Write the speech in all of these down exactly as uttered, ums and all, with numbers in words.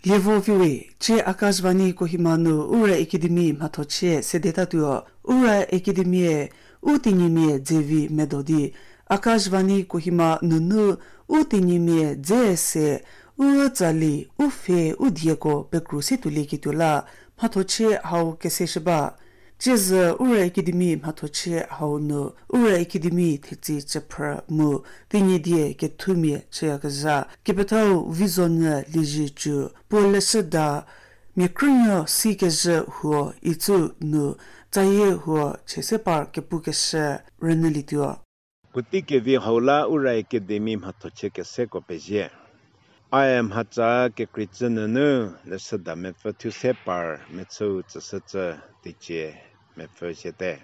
Lievo viwe, cie Akashvani Kohima nu Ura Academy mhathochie sedetatuo. Ura Academy-e u tenyimia dze vi medo di, Akashvani Kohima nunu u tenyimia dze se u tsali u pfhe u dieko pekru se tuolieketuo la mhathochie hau keseshü ba. Tsiezhü Ura Academy mhathochie hau nu Ura Academy thetsei chüphrü mu Tenyidie kethumia chüyakezha kepethau Vizonyü Liezietsu puo leshüda Mia krünuo sikezhü huo icü nu tsayie huo chie se par kepukeshü rünyülietuo. Puotei kevi hau la Ura Academy mhathochie keseko pezie. Ae mhatsa kekreicü nunu leshüda mepfü thuo se par mechüu tsüshücü teicie mepfü ziete.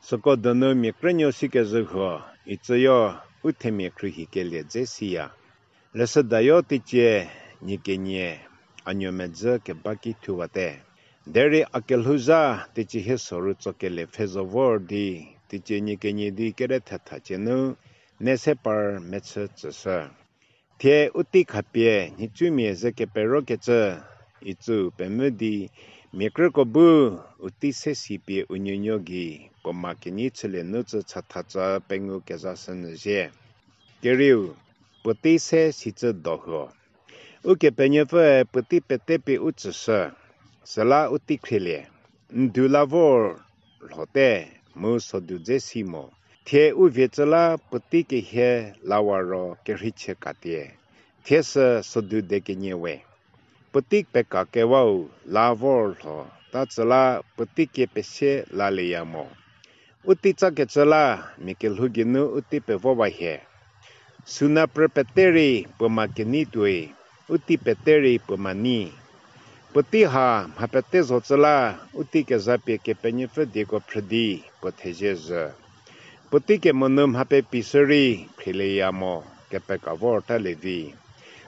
Süko donu Mia krünuo sikezhü huo icüyo u themia khruohikelie dze siya. Leshüdayo teicie nie kenie a nuo medzü keba ki thuwate. Derei a kelhouzha teicie hie soru tsokelie pfhe zo vor di teicie nie kenie di kere thetha cie nu ne se par mechü tsüshü. Thie u tei khapie nhicumia ze keperokecü icüu pemvü di mia krüko bu u tei se sipie u nuonuo gei puo ma kenyi chülie nu cü chatha tsa pengou kezashü nyü zie. Kerieu, puotei se sicü do huo. Ukepenuopfüe puotei pete pie u tsüshü, süla u tei khrielie. Ndu la vor lhote, mu sodu dze si mo. Thie u vie cü la puotei kehie lawa ro kerheichie katie. Thie sü sodu de kenie we. Puotei pekakewau la vor lho ta cü la puotei kie pesie lalieya mo. U tei tsakecü la mia kelhou geinu u tei pevowa hie. Suna prü pete rei puo ma kenyi tuoi, u tei pete rei puo ma nyi. Puotei ha mha pete zo cü la u tei kezapie Kepenuopfü dieko phrü di puo thezie zhü. Puotei kemo nu mha pepi shü rei khrielieya mo, kepeka vortalie vi.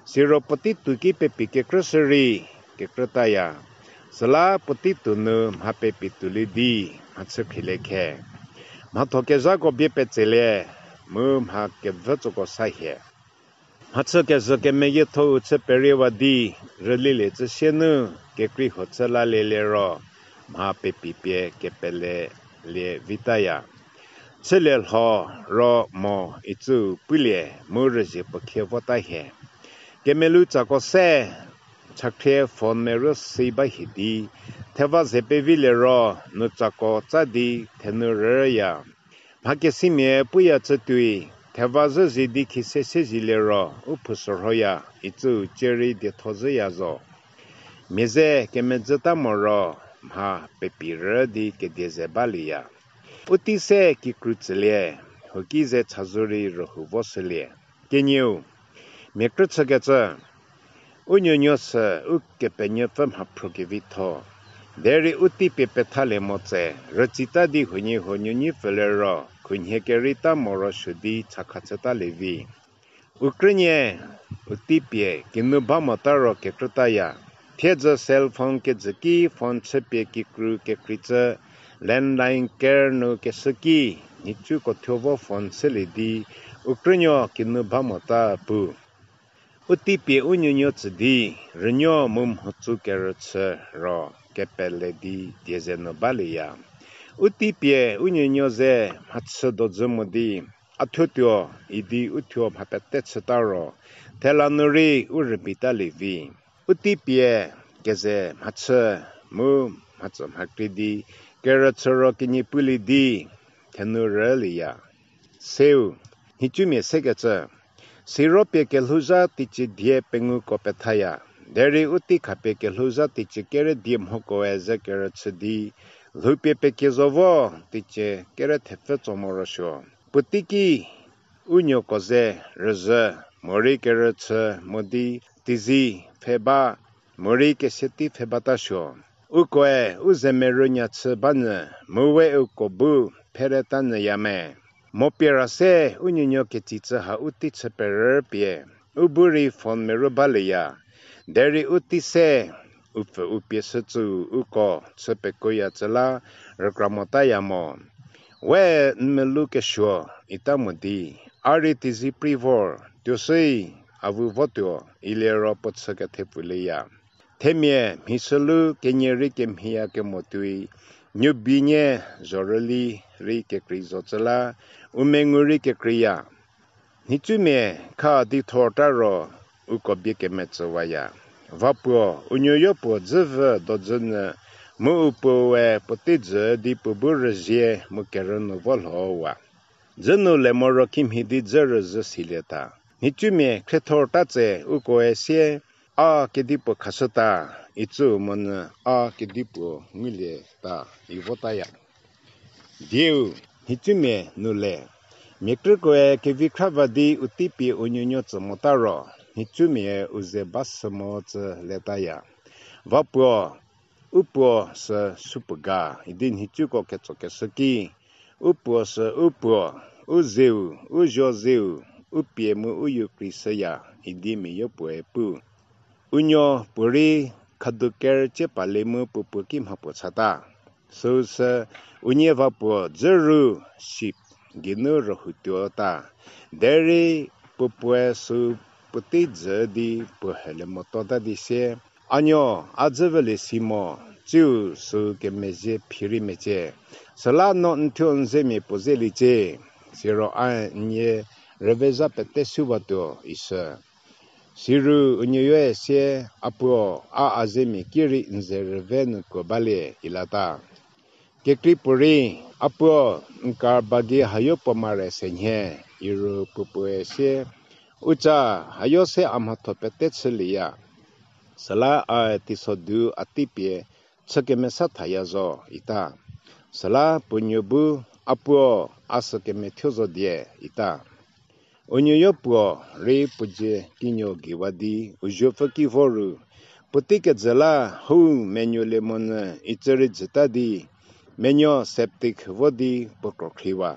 Siro puotei tuo ki pepi kekrü shü rei kekrütaya. Süla puotei tuo nu mha pepi tuolie di mhachü khrielie khe. Mhatho kezhako bie petselie, mu mha kevü tsüko sa hie. Mhachü kezhü kemeyiethou chü periewa di rülielie cü sie nu kekrei huo chü lalielie ro mha pepi pie kepelelie vitaya. Chülie lho ro mo icü pulie mu rüzie puo khie vota hie. Kemelu tsako se chakhrie phone merü si ba hie di, theva ze pevilie ro nu tsako tsa di thenu rüya. Mhakesimia puya chütuoi, theva zhüzie di khise se zhielie ro u phushürhoya icü cierei dietho zhüya zo. Mia ze kemedzüta moro mha pepi rü di kedie ze balieya. U tei se kikru tsülie, huoki ze chazou rei rühou voshülie. Kenieu, mia krü chükecü, u nuonuo sü Ukepenuopfü mhaphruo kevitho. Derei u tei pie pethalie mo tse, rütsita di huoniehuo nuonyipfülie ro khunhie kereita morosuo di chakha chütalie vi. U krünie, u tei pie kinu ba mota ro kekrütaya. Thiedzü cell phone kejü ki phone chüpie kikru kekreicü, landline ker nu keshü ki, nhicuko thuo vo phone chülie di, u krünuo kinu ba mota pu. U tei pie u nuonuo tsü di, rünuo mu mhotsü kerüchü ro kepele di die ze nu balieya. U tei pie u nuonuo ze mhachü dojü mo di, a thuo tuo idi u thuo mha pete chüta ro, thela nu rei u rübeitalie vi. U tei pie keze mhachü mu mhatsü mhakrie di kerüchü ro kenie pulie di thenu rülieya. Seu, nhicumia sekecü, siro pie kelhouzha teicie die penguko pethaya. Derei u tei khapie kelhouzha teicie kere die mhokoe ze kerüchü di, lhoupie pekie zo vo teicie kere thepfü tso morosuo. Puotei ki u nuoko ze rüzhü, morei kerüchü mo di teizie pfhe ba, morei kesietei pfhe batasuo. Ukoe u ze merünya chü banyü, mu we uko bu phereta nyüya me. Mo piera se u nuonuo ketsicü ha u tei chü perü pie, u bu rei phone merü balieya. Derei u tei se u pfü u pie shücüu uko chü pekuoya cü la rükra motaya mo. We n melou kesuo ita mo di, a rei teizie prei vor, tuoshü, a vu votuo, iliro puo chü kethepfulieya. Themia mhishülu kenie rei kemhieya kemo tuoi, nuobinie zhorüli rei kekrei zo cü la, u mengu rei kekreiya. Nhicumia kha di thor ta ro uko bie kemetsüwaya. Va puo, u nuoyo puo dzüvü dojü nyü, mu u puoe puotei jü di puo bu rüzie mu kerü nu vo lhowa. Dzü nu le moro kimhie di dzü rüzhü silieta. Nhicumia khriethor ta tse ukoe sie, a kedipuo khashüta, icü monyü a kedipuo ngulieta, i votaya. Dieu, nhicumia nu le. Mia krükoe kevi khra va di u teipie u nuonuo tsü mota ro, nhicumia u ze ba sü mo tsü letaya. Va puo, u puo sü supuo ga, idi nhicuko ketsokeshü ki, u puo sü u puo, u zeu, u zuo zeu, u pie mu u yu krei shüya, idi miayo puoe pu. U nuo puorei khadu ker cie palie mu puo puo ki mha puo chata. Süu sü unie va puo dzü ru ship geinu rühou tuota. Derei puo puoe süu puotei jü di puo hele motota di sie, a nuo, a dzüvülie si mo, tsiu süu kemezhie phi rei mecie. Süla no n thuo n zemia puo zeliecie, siro a n nie rüvezha pete suwatuo, isü. Siru u nuoyoe sie, a puo, a a zemia ki rei n ze rüve nu kuo balie, ilata. Kekrei puorei, a puo, n kar ba gei hayo puo mare se nhie, iru puo puoe sie, u ca, hayo se a mhatho pete chülieya. Süla a teisodu a teipie chü kemesa thaya zo, ita. Süla puo nuo bu, a puo, a sü kemethuo zo die, ita. U nuoyo puo rei puo dzie kinuo geiwa di u zuopfü ki vo ru, puotei kejü la hou menuolie monyü icü rei jüta di, menuo septic vo di puo kro khriwa,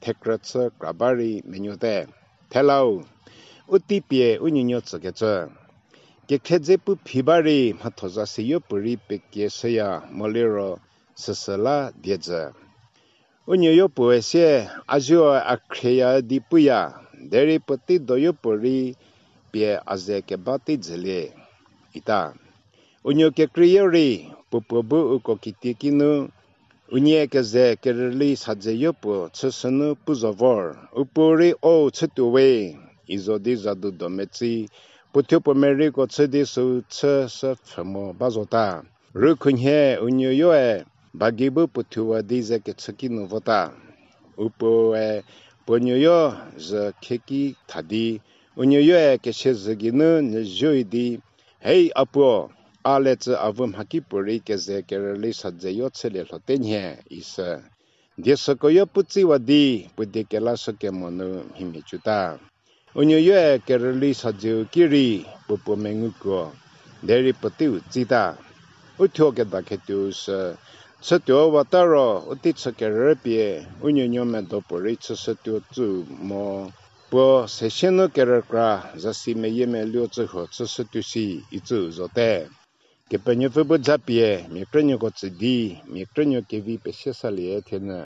thekrü chü kra ba rei menuote. Thelau, u teipie u nuonuo tsükecü. Kekhrie dze pu phi ba rei mhatho za seyopuorei pekie shüya moliro süsü la die jü. U nuoyo puoe sie, a zuoe a khrieya di puya, derei puotei doyopuorei pie a ze keba tei jülie, ita. U nuo kekreiyo rei, puo puo bu uko kitie kinu, unie keze kerüli sadzeyopuo chüshünu pu zo vor, u puorei o chütuo we, izo di zadu do metsi, puo thuo puo mereiko chü di süu chü sü pfhü mo ba zota. Rükhunhie u nuoyoe, ba gei bu puo thuowa di ze kechü kinu vota. U puoe, puo nuoyo zhü khieki tha di, u nuoyoe kesie zhü geinu nyüzhoi di, hei a puo, a lecü avu mhakipuorei keze kerüli sadzeyo chülie lhote nhie, isü. Die sükoyo putsiwa di, puo die kelashü kemo nu mhimia cuta. U nuoyoe kerüli sadzeu ki rei puo puo mengukuo, derei puoteiu tsita. U thuo kedakhetuou sü, chütuo wata ro u tei chü kerü pie, u nuonuo medo puorei chüshütuo tsü mo, puo sesie nu kerükra zasi meyiemeluo tsühuo chüshütuo si icü zote. Kepenuopfü bu japie mia krünuoko tsü di, mia krünuo kevi pesie salie thenyü.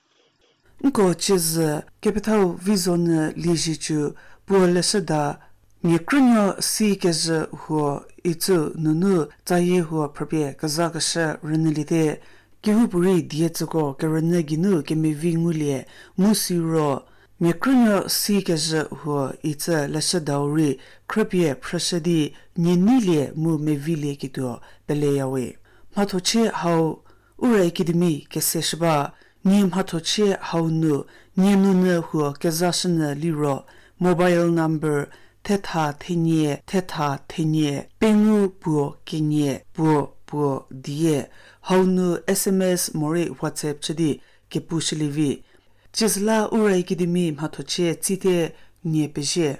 Nko ciezü kepethau Vizonyü Liezietsu puo leshüda, mia krünuo si kezhü huo icü nunu tsayie huo phrüpie kezakeshü rünyüliete. Kehoupuorei die tsüko kerünyü geinu kemevi ngulie, mu siro mia krünuo si kezhü huo icü leshüdau rei khrüpie phrüshü di nie neilie mu mevilieketuo peleyawe. Mhathochie hau Ura Academy keseshü ba, nie mhathochie hau nu, nie nunyü huo kezashünyü liro, mobile number thetha thenie thetha thenie pengou puo kenie puo puo die, hau nu S M S morei WhatsApp chü di kepushülievi. Ciezüla Ura Academy mhathochie tsite nie pezie.